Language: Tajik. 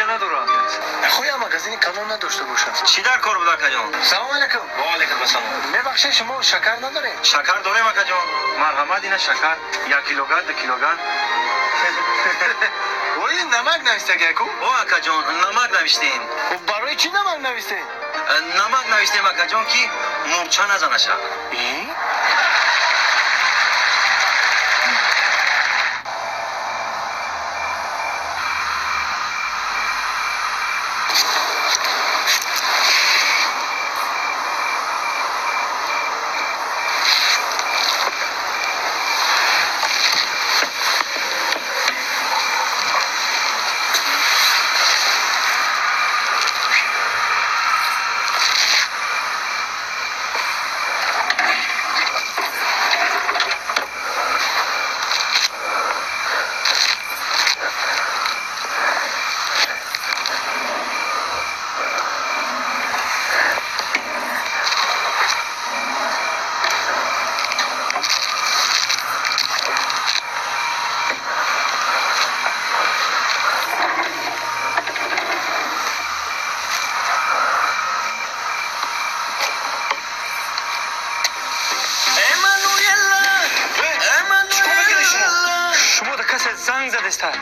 надорад. Хоя магазини калон надошта бошад. Чӣ дар кор буд, акаҷон? Салом алейкум. Ва алейкум ассалом. Мебахшед, шумо шакар надоред? Шакар дорем, акаҷон. Марҳамат, ина шакар. 1 килограмм, 2 килограмм. Ой, намак навистагику? О, акаҷон, намак навиштем. Барои чӣ намак навистем? Намак навиштем, акаҷон, ки мурча назанаша. Шумо да касе занг задеста?